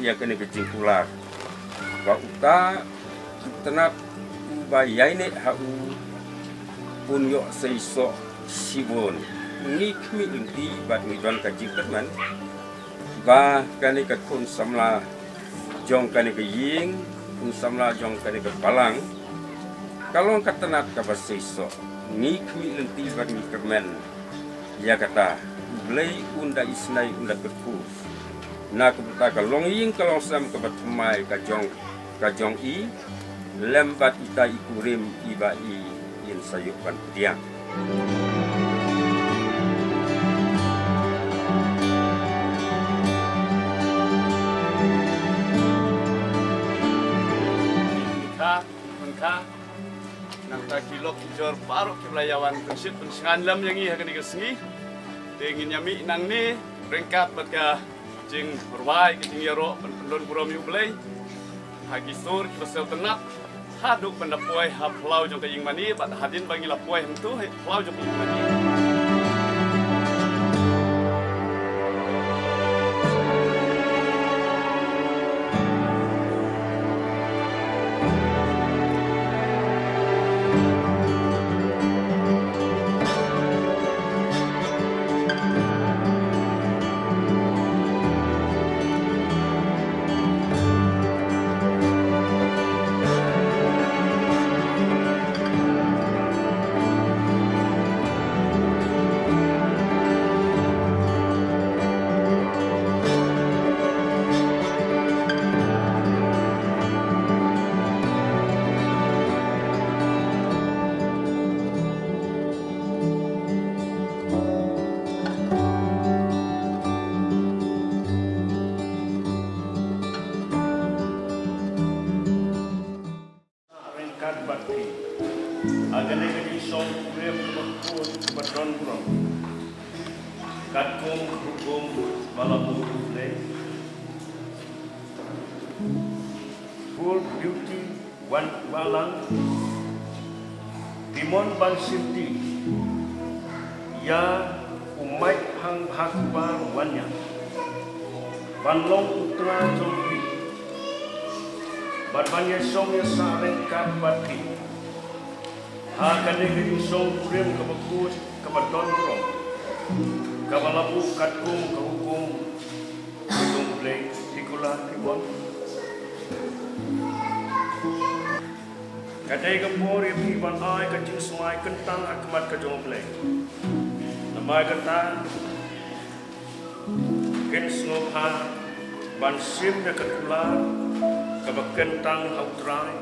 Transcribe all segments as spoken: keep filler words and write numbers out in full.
ïa kane ka jingkular. Ba uta u tnat uba ïaineh ha u un ïoh seisoh shibun. Ngi khmih lynti bad ngi don ka jingkyrmen ba kane ka khun samla jong kane ka ïing, khun samla jong kane ka balang, ka long ka tnat kaba seisoh. Ngi khmih lynti bad ngi kyrmen ïa kata. U Blei un da isynei, un da kyrkhu. Na ka bynta ka longïing ka longsem kaba thymmai ka jong, ka jong i, lem bad ita i kurim iba i in sa ïoh ban pdiang. Kha, kha. Nangta ki lok ki jor baroh kiba la ïa wan pynshit pynsngew lem ïa ngi ha kane ka sngi. Te ngin ïa mih nangne ryngkat bad ka jingrwai, ka jingïaroh ban pyndon burom ïa U Blei ha ki sur kiba sngewtynnat, haduh ban da poi ha phyllaw jong ka ïingmane, bad hadien ba ngi la poi hangto ha phyllaw jong ka ïingmane. Ryngkat bad phi ha kane ka jingsong kurim kaba khuid kaba don burom, katkum ka hukum ba la buh U Blei. Full Beauty Wan Balang, phi mon ban shim ti ïa u Mike Hangbhakpar Wanniang ban long u tnga jong phi bad ban ïashong ïasah ryngkat bad phi ha kane ka jingsong kurim kaba khuid kaba don burom, kaba la buh katkum ka hukum jong U Blei. Phi kular, phi mon? Ka dei ka por ïa phi ban ai ka jingsmai kyntang ha khmat ka jong U Blei. Namar kata, kin sngewbha ban shim ïa ka kular kaba kyntang ha U Trai.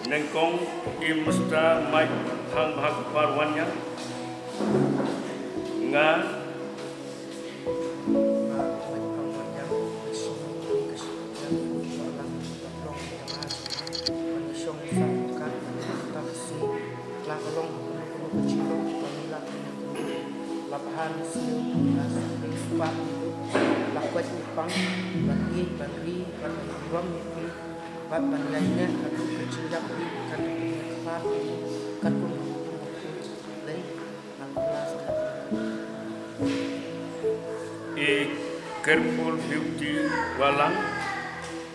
Nyngkong i Mister Mike Hangbhakpar Wanniang. Nga I Careful Beauty Walang,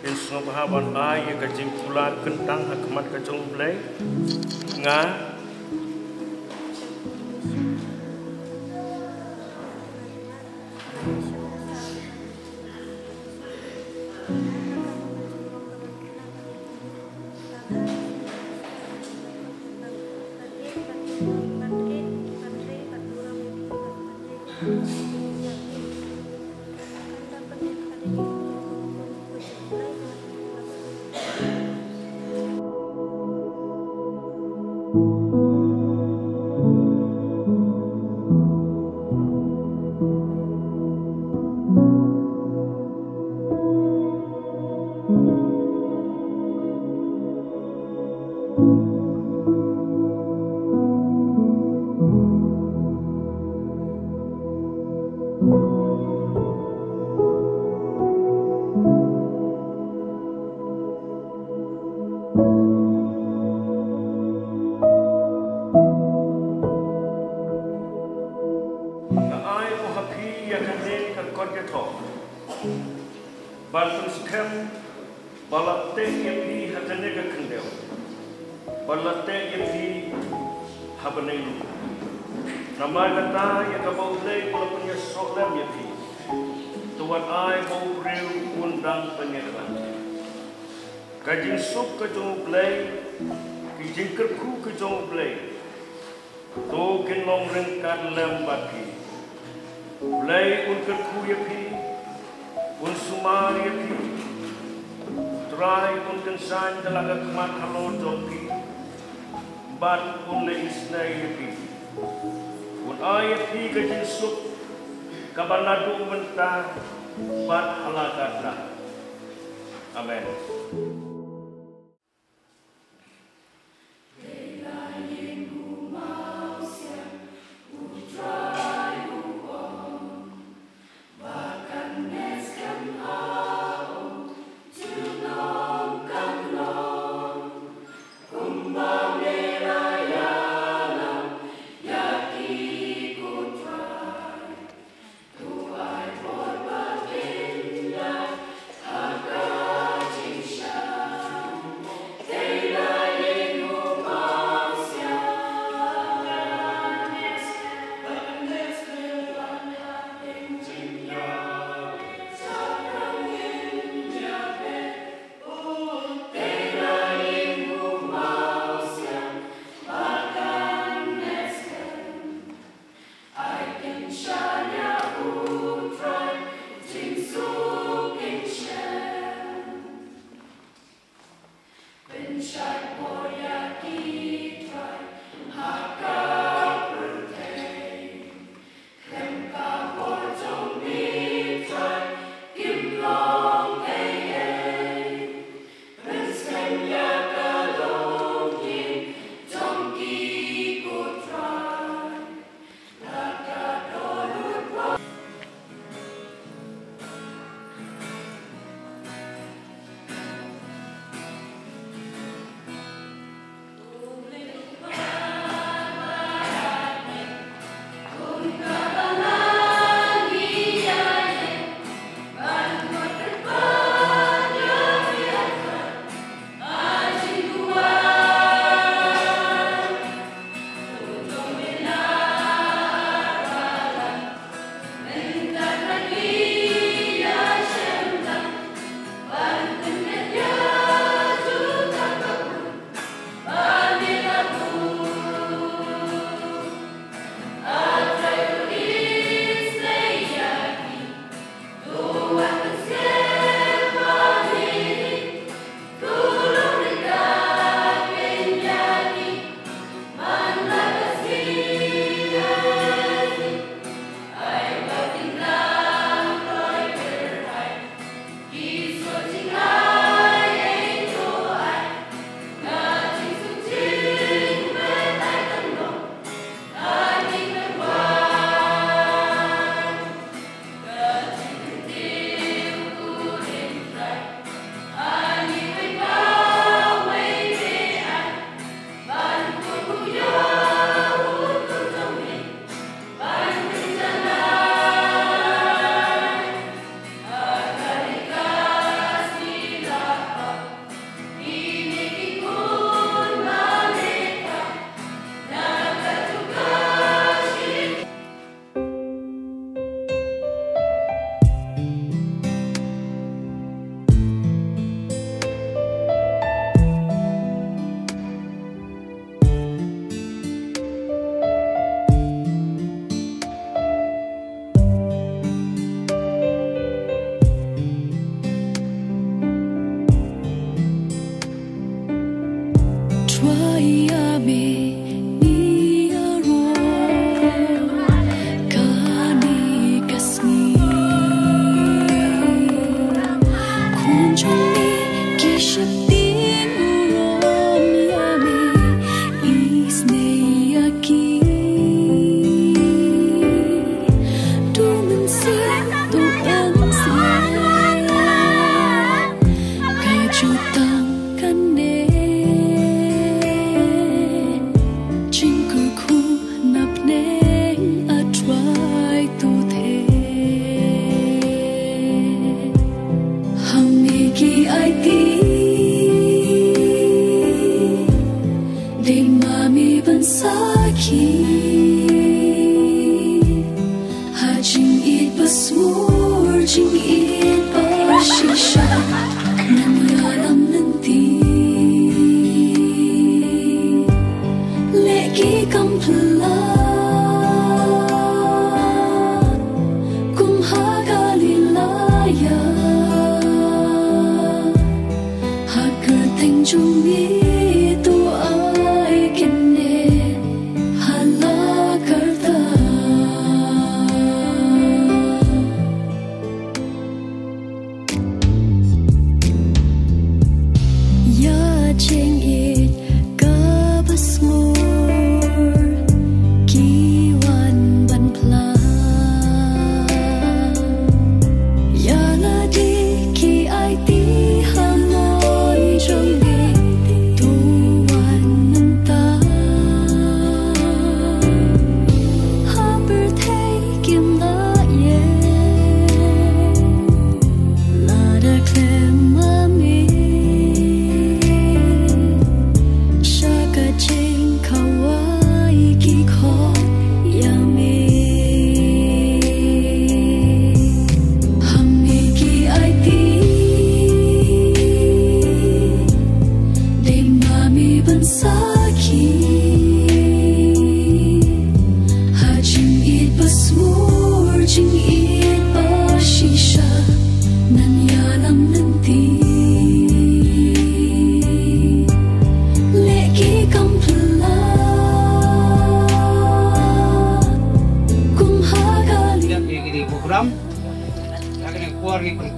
in sngewbha ban ai ïa ka jingkular kyntang ha khmat ka jong U Blei. Nga Ban pynskhem ba la teh ïa phi ha kane ka khyndew, ba la teh ïa phi ha bneng. Namar kata ïa kaba U Blei u la pynïasoh lem ïa phi, to wat ai ba u briew un dang pynïakhlad. Ka jingsuk ka jong U Blei, ki jingkyrkhu ka jong U Blei, to kin long ryngkat lem bad phi. U Blei un kyrkhu ïa phi, un sumar ïa phi. U Trai un kynshew da la ka khmat halor jong phi, bad un leh isynei ïa phi. Un ai ïa phi ka jingsuk kaba naduh mynta bad hala ka dei. Amen.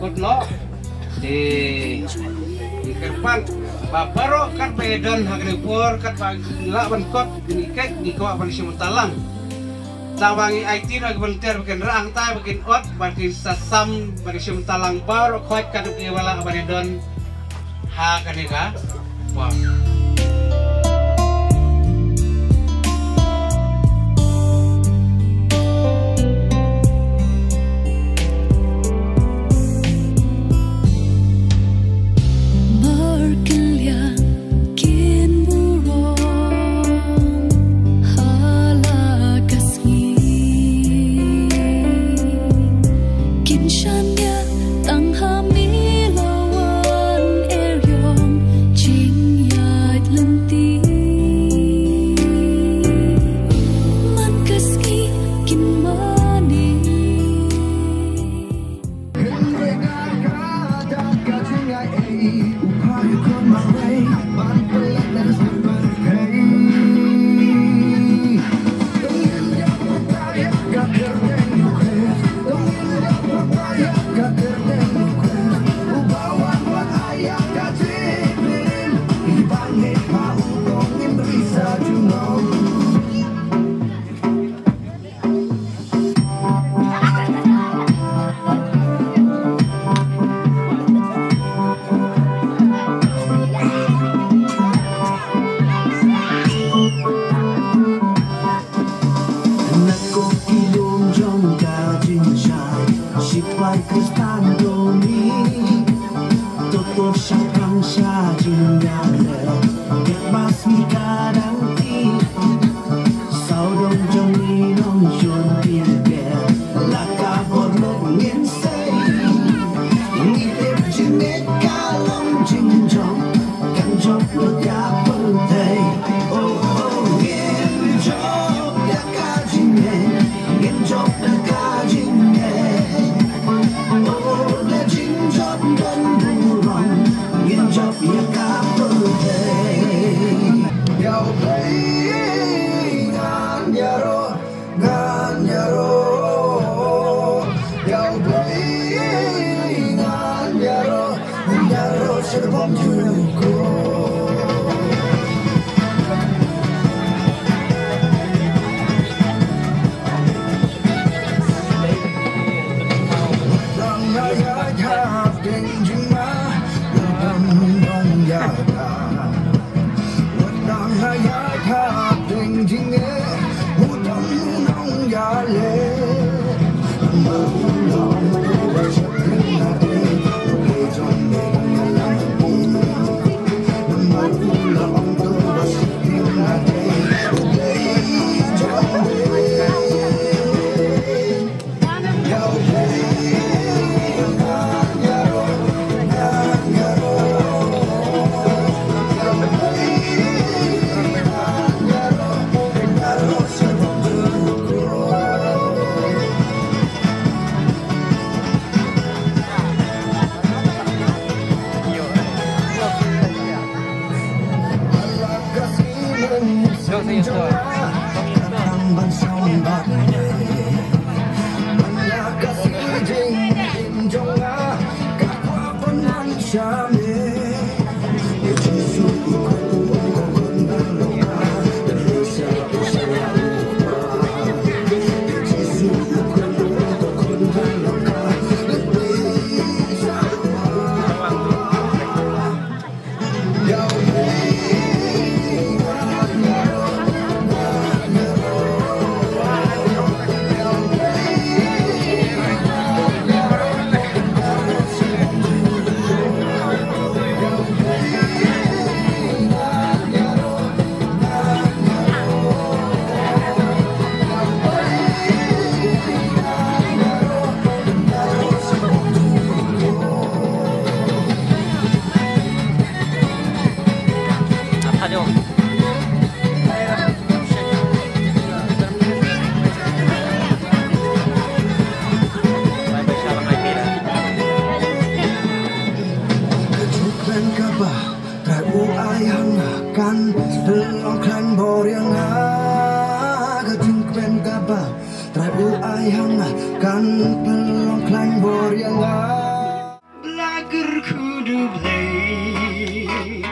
Kut noh. Te ngi kyrpad ba baroh katba ïadon ha kane ka por, katba ngi lah ban kot, ngi kait, ngi kwah ban shim bynta lang. Tang ba ngi aiti na ki volunteer ba kin rah hangtai, ba kin ot, ba kin sa sam, ba kin shim bynta lang baroh khoit, katba ki ba lah ban ïadon ha kane ka por. Markylliang kin burom ha la ka sngi. Kin shaniah tang ha mi la wan eriong jingïaid lynti. Man ka sngi kin mane. Na ko ki lum jong ka jingshai, shipai Khristan doni. Toto shaphrang sha jingïaleh, ket ba sngi ka dang tih. Sawdong jong ngi nongshun pynker, la ka bor lut ngin sei. Ngi tip jingngeit ka long jingjop, kan jop lut ïa pyrthei. Oh, oh, ngin jop ïa ka jingngeit, ngin jop ïa ka jingngeit. Oh, da jingjop don burom, ngin jop ïa ka pyrthei. Ïa U Blei ngan ïaroh, ngan ïaroh. Ïa U Blei ngan ïaroh, ngan ïaroh sha ka bymjukut. Wat la nga ïaid hapdeng jingma, u don u nongïada. Wat la nga ïaid hapdeng jingeh, u don u nongïaleh. Namar u la ong to ba sha khring lade, u Blei jong me dang ïalam ha phi. Namar u la ong to ba sha khring lade, u Blei jong me. Ka jingkmen kaba Trai u ai ha nga kan pynlong khlaiñ bor ïa nga. Ka jingkmen kaba Trai u ai ha nga kan pynlong khlaiñ bor ïa nga. Kyrkhu U Blei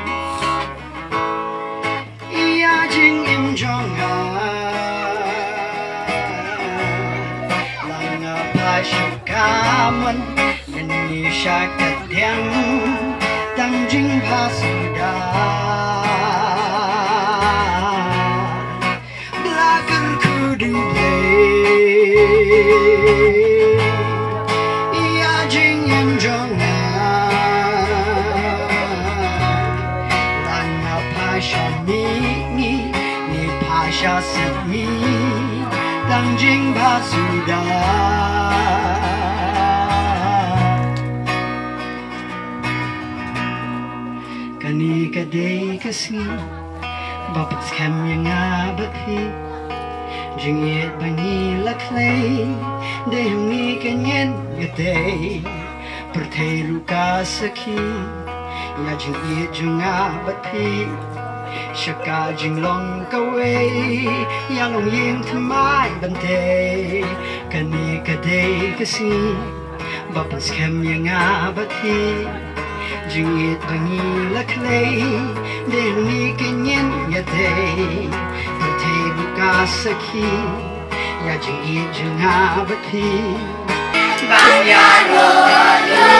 ïa jingim jong nga, la nga phai sha ka mon, ngan ïa sha ka diang, tang jingbha suda. Ba la kyrkhu U Blei ïa jingim jong nga, la nga phai sha mihngi, ngi phai sha sepngi, tang jingbha suda. Kane ka dei ka sngi ba pynskhem ïa nga bad phi. Jingïeit ba ngi la khlei, dei hangne ka ngin ïadei. Pyrthei ruh ka sakhi ïa jingïeit jong nga bad phi. Sha ka jinglong kawei, ïa longïing thymmai ban tei. Kane ka dei ka sngi ba pynskhem ïa nga bad phi. Jingïeit ba ngi la khlei, dei hangne ka ngin ïadei. Pyrthei ruh ka sakhi ïa jingïeit jong nga bad phi. Ban ïaroh